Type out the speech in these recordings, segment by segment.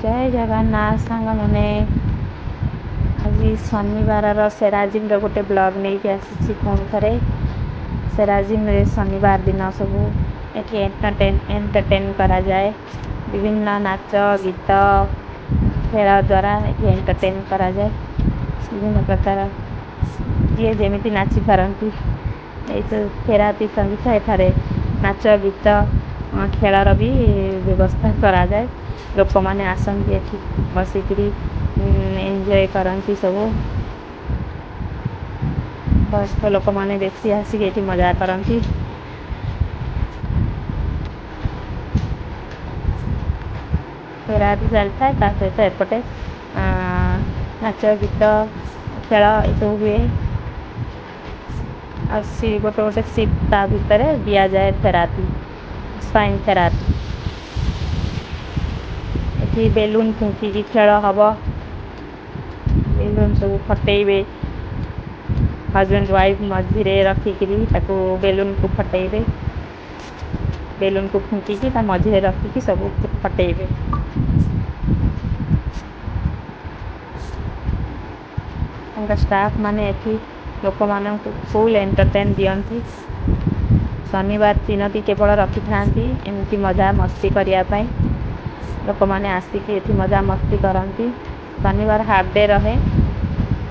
ଜୟ ଜଗନ୍ନାଥ ସାଙ୍ଗମାନେ, ଆଜି ଶନିବାରର ସେରାଜିମ୍ର ଗୋଟେ ବ୍ଲଗ୍ ନେଇକି ଆସିଛି। ପୁଣି ଥରେ ସେରାଜିମ୍ରେ ଶନିବାର ଦିନ ସବୁ ଏଠି ଏଣ୍ଟରଟେନ୍ କରାଯାଏ। ବିଭିନ୍ନ ନାଚ ଗୀତ ଖେଳ ଦ୍ୱାରା ଏଠି ଏଣ୍ଟରଟେନ୍ କରାଯାଏ। ବିଭିନ୍ନ ପ୍ରକାର ଯିଏ ଯେମିତି ନାଚି ପାରନ୍ତି, ଏଇସବୁ ଥେରାପି ସଙ୍ଗୀତ ଏଠାରେ ନାଚ ଗୀତ ଖେଳର ବି ବ୍ୟବସ୍ଥା କରାଯାଏ। ଲୋକମାନେ ଆସନ୍ତି, ଏଠି ବସିକିରି ଏନ୍ଜୟ କରନ୍ତି। ସବୁ ବୟସ୍କ ଲୋକମାନେ ବେଶୀ ଆସିକି ଏଠି ମଜା କରନ୍ତି। ଥେରାପି ଚାଲିଥାଏ, ତା ସହିତ ଏପଟେ ନାଚ ଗୀତ ଖେଳ ଏସବୁ ହୁଏ। ଆଉ ସି ଗୋଟେ ଗୋଟେ ସିଟ୍ ତା ଭିତରେ ଦିଆଯାଏ ଥେରାପି, ସ୍ପାଇନ୍ ଥେରାପି। ଏଠି ବେଲୁନ୍ ଫୁଙ୍କିକି ଖେଳ ହବ। ବେଲୁନ୍ ସବୁ ଫଟେଇବେ, ହଜବେଣ୍ଡ ୱାଇଫ୍ ମଝିରେ ରଖିକିରି ତାକୁ ବେଲୁନ୍କୁ ଫଟେଇବେ। ବେଲୁନ୍କୁ ଫୁଙ୍କିକି ତା ମଝିରେ ରଖିକି ସବୁ ଫଟେଇବେ। ତାଙ୍କ ଷ୍ଟାଫ୍ ମାନେ ଏଠି ଲୋକମାନଙ୍କୁ ଫୁଲ୍ ଏଣ୍ଟରଟେନ୍ ଦିଅନ୍ତି। ଶନିବାର ଦିନଟି କେବଳ ରଖିଥାନ୍ତି ଏମିତି ମଜା ମସ୍ତି କରିବା ପାଇଁ। ଲୋକମାନେ ଆସିକି ଏଠି ମଜା ମସ୍ତି କରନ୍ତି। ଶନିବାର ହାଫ୍ ଡେ ରହେ।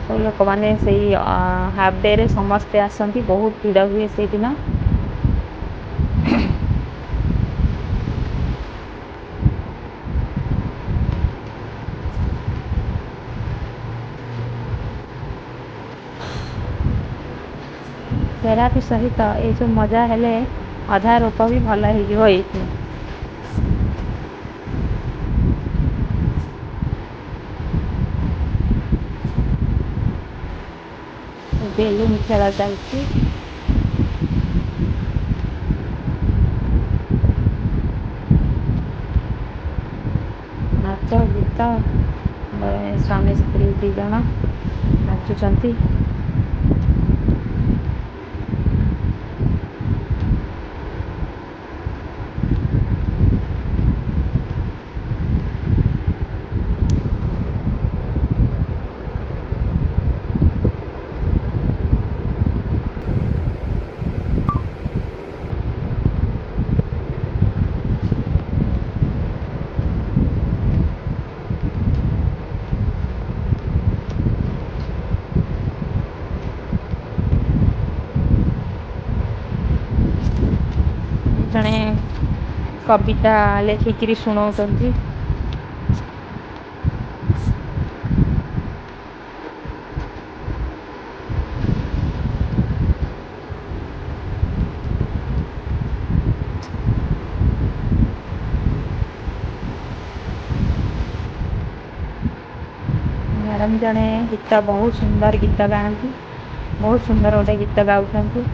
ସବୁ ଲୋକମାନେ ସେଇ ହାଫ୍ ଡେରେ ସମସ୍ତେ ଆସନ୍ତି, ବହୁତ ଭିଡ଼ ହୁଏ ସେଇଦିନ। ଥେରାପି ସହିତ ଏଇସବୁ ମଜା ହେଲେ ଅଧା ରୋଗ ବି ଭଲ ହେଇଯିବ ଏଇଠି। ବେଲୁନ୍ ଖେଳ ଚାଲିଛି। ନାଚ ଗୀତ, ସ୍ୱାମୀ ସ୍ତ୍ରୀ ଦି ଜଣ ନାଚୁଛନ୍ତି। ଜଣେ କବିତା ଲେଖିକିରି ଶୁଣଉଛନ୍ତି। ମ୍ୟାଡ଼ାମ୍ ଜଣେ ଗୀତ, ବହୁତ ସୁନ୍ଦର ଗୀତ ଗାଆନ୍ତି। ବହୁତ ସୁନ୍ଦର ଗୋଟେ ଗୀତ ଗାଉଛନ୍ତି।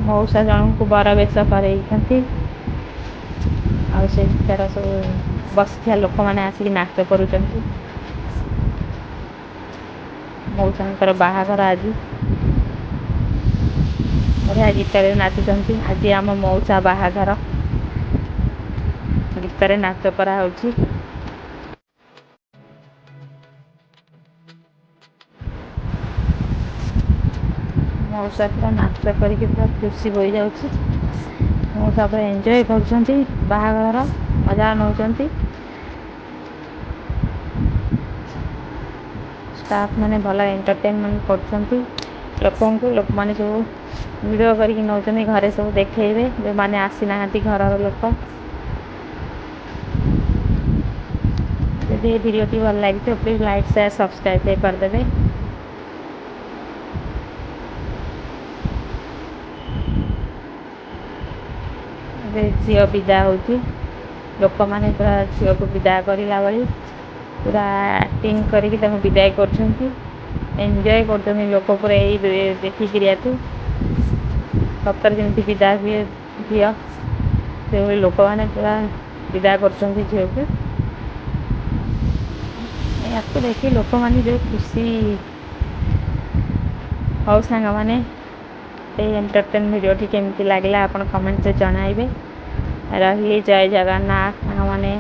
ମଉସା ଜଣଙ୍କୁ ବର ବେଶ କରେଇଛନ୍ତି, ଆଉ ସେଠିକାର ସବୁ ବସିଥିବା ଲୋକମାନେ ଆସିକି ନାଚ କରୁଛନ୍ତି। ମଉସାଙ୍କର ବାହାଘର ଆଜି। ବଢ଼ିଆ ଗୀତରେ ନାଚୁଛନ୍ତି। ଆଜି ଆମ ମଉସା ବାହାଘର। ଗୀତରେ ନାଚ କରାହଉଛି। ମଉସା ପୁରା ନାଚ କରିକି ପୁରା ଖୁସି ହୋଇଯାଉଛି। ମଉସା ପୁରା ଏନ୍ଜୟ କରୁଛନ୍ତି, ବାହାଘରର ମଜା ନେଉଛନ୍ତି। ଷ୍ଟାଫ୍ ମାନେ ଭଲ ଏଣ୍ଟରଟେନମେଣ୍ଟ କରୁଛନ୍ତି ଲୋକଙ୍କୁ। ଲୋକମାନେ ସବୁ ଭିଡ଼ିଓ କରିକି ନେଉଛନ୍ତି, ଘରେ ସବୁ ଦେଖେଇବେ ଯେଉଁମାନେ ଆସିନାହାନ୍ତି ଘରର ଲୋକ। ଯଦି ଏ ଭିଡ଼ିଓଟି ଭଲ ଲାଗିଥିବ, ପ୍ଲିଜ୍ ଲାଇକ୍, ସେୟାର, ସବସ୍କ୍ରାଇବ୍ କରିଦେବେ। ଏବେ ଝିଅ ବିଦା ହେଉଛି। ଲୋକମାନେ ପୁରା ଝିଅକୁ ବିଦା କରିଲା ଭଳି ପୁରା ଆକ୍ଟିଂ କରିକି ତାକୁ ବିଦାୟ କରୁଛନ୍ତି। ଏନ୍ଜୟ କରୁଛନ୍ତି ଲୋକ ପୁରା ଏଇ ଦେଖିକିରି ୟାକୁ। ସତରେ ଯେମିତି ବିଦା ହୁଏ ଝିଅ, ସେଭଳି ଲୋକମାନେ ପୁରା ବିଦା କରୁଛନ୍ତି ଝିଅକୁ। ୟାକୁ ଦେଖି ଲୋକମାନେ ଯେଉଁ ଖୁସି। ହଉ ସାଙ୍ଗମାନେ, ଏଇ ଏଣ୍ଟରଟେନ୍ ଭିଡ଼ିଓଟି କେମିତି ଲାଗିଲା ଆପଣ କମେଣ୍ଟରେ ଜଣାଇବେ। ରହିଲି, ଜୟ ଜଗନ୍ନାଥ ସାଙ୍ଗମାନେ।